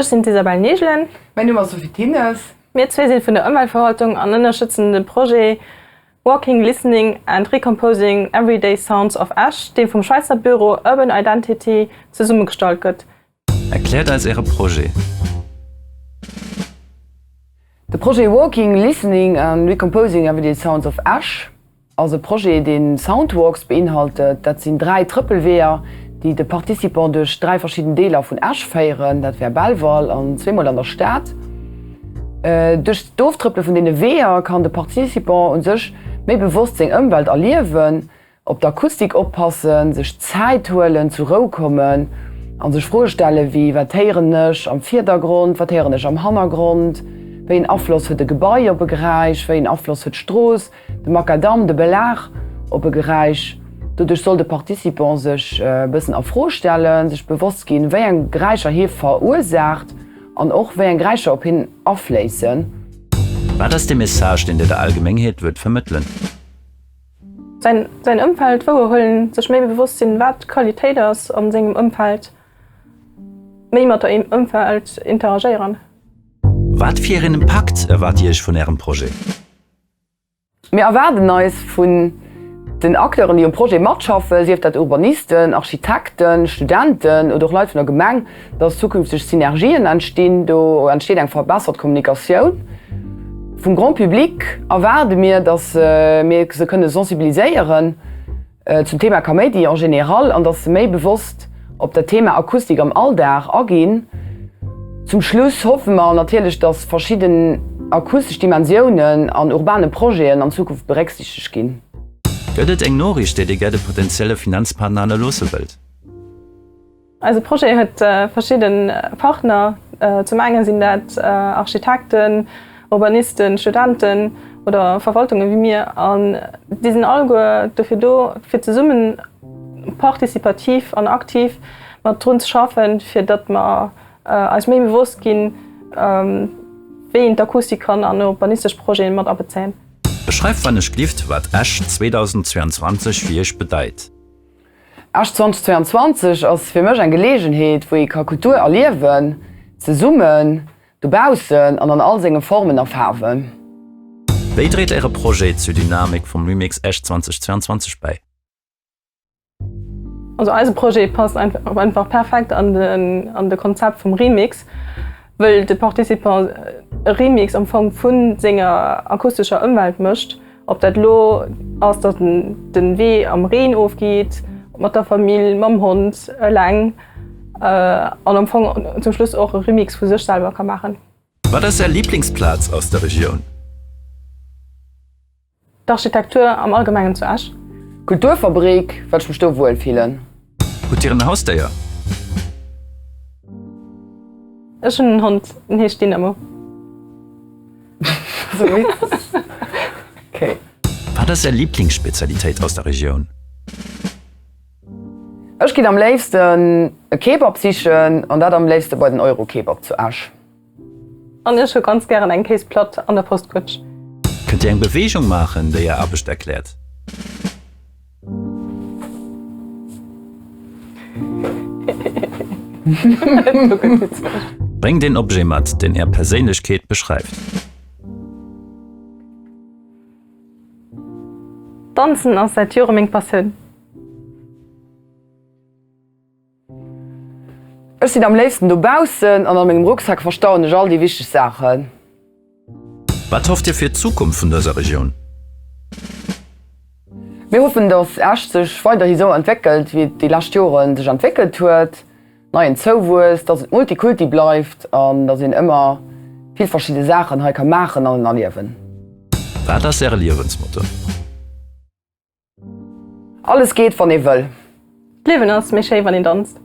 Ech sinn d'Isabelle Negelen. Mäin Numm ass Sophie Thinnes. Mir zwee sinn vun der Ëmweltverwaltung an ënnerstëtzen de Projet Walking, Listening and Recomposing Everyday Sounds of Esch, dee vum Schwäizer Büro Urban Identity zesummegestallt gëtt. Erkläert eis Äre Projet. De Projet Walking, Listening and Recomposing Everyday Sounds of Esch ass e Projet, dee Soundwalks beinhaltet. Dat sinn 3 Trëppelweeër, déi de Participant duerch 3 verschidden Deeler vun Esch féieren, dat wär Belval an zweemol an der Stad. Duerch d'Oftrëppele vun deene Weeër kann de Participant u sech méi bewosst seng Ëmwelt erliewen, Op d'Akustik oppassen, sech Zäit huelen, zur Rou kommen a sech Froe stelle wéi, Wat héieren ech am Virdergrond? Wat héieren ech am Hannergrond? Wéi en Afloss huet e Gebai op e Geräisch? Wéi en Afloss huet d'Strooss, de Makadamm, de Belag op e Geräisch? Doduerch soll de Participant sech e bëssen a Fro stellen, sech bewosst ginn, wéi eng Geräischer hie verursaacht an och wéi eng Geräischer op hien afléissen. Wat ass de Message, deen Dir der Allgemengheet wëllt vermëttelen? Säin Ëmfeld wouerhuelen, sech méi bewosst sinn, wat Qualitéit ass a sengem Ëmfeld, méi mat der Ëmwelt interagéieren. Wat fir een Impakt erwaart Dir Iech vun Ärem Projet? Mir erwaarden eis vun den Acteuren, déi um Projet matschaffen, sief dat Urbanisten, Architekten, Studenten oder och Leit vun der Gemeng, dass zukünfteg Synergien entstinn, do entsteet eng verbessert Kommunikatioun. Vum Grand public erwaarde mir, dass mir se kënne sensibiliséieren zum Thema Kaméidi en général an dass se méi bewosst op dat Thema Akustik am Alldag aginn. Zum Schluss hoffe mer natierlech, dass verschidden akustesch Dimensiounen an urbane Projeten an Zukunft berécksichtegt ginn. Gëtt et eng Noriicht, déi Dir gär de potenzielle Finanzpartner hannerloosse wëllt? Eise Projet huet verschidde Partner. Zum enge sinn dat Architekten, Urbanisten, Studenten oder Verwaltunge wéi mir. An déi sinn alleguer dofir do, fir zesummen participativ an aktiv mat drun ze schaffen, fir datt mer eis méi bewosst ginn, wéi een d'Akustik kann an urbanistesch Projete mat abezéien. Beschreift wann ech glift wat Esch 2022 fir Iech bedeit. Esch 2022 ass fir mech eng Geleegenheet, wou ee ka Kultur erliewen, zesummen, dobaussen an an all senge Formen a Faarwen. Wéi dréit Äre Projet zur Dynamik vum Remix Esch 2022 bäi? Also eise Projet passt einfach perfekt an de Konzept vum Remix, wëll de Participant e Remix am Fong vu senger akustescher Ëmwelt mécht. Ob dat elo ass, datt en den Wee am Reen ofgeet, mat der Famill, mam Hond, eleng, an am Fong zum Schluss och e Remix vu sech selwer ka maachen. Wat ass Är Liblingsplaz aus der Regioun? D'Architektur am Allgemengen zu Esch. D'Kulturfabrik, well ech mech do wuel fillen. Hutt Dir en Hausdéier? Ech hunn en Hond, en heescht Dynamo. Okay. Wat ass Är Liblingsspezialitéit aus der Regioun? Ech ginn am léifsten e Kebab sichen, an dat am léifste bei den Euro-Kebab zu Esch. An ech hu ganz gären eng Kéisplatt an der Postkutsch. Kënnt Dir eng Beweegung maachen, déi Är Aarbecht erkläert? Bréngt een Objet mat, deen Är Perséinlechkeet beschreift. Danzen ass säit Jore meng Passioun. Ech sinn am léifsten dobaussen an a mengem Rucksak verstauen ech all déi wichteg Saachen. Wat hofft Dir fir d'Zukunft vun dëser Regioun? Mir hoffen, dass Esch sech weiderhi sou entwéckelt, wéi et déi lescht Jore sech entwéckelt huet, neien Zouwuess, dass et Multikulti bleift an dass een ëmmer vill verschidde Saachen hei ka maachen an erliewen. Wat ass Äre Liewensmotto? Alles geet, wann ee wëll. D'Liewen ass méi schéi, wann een danzt.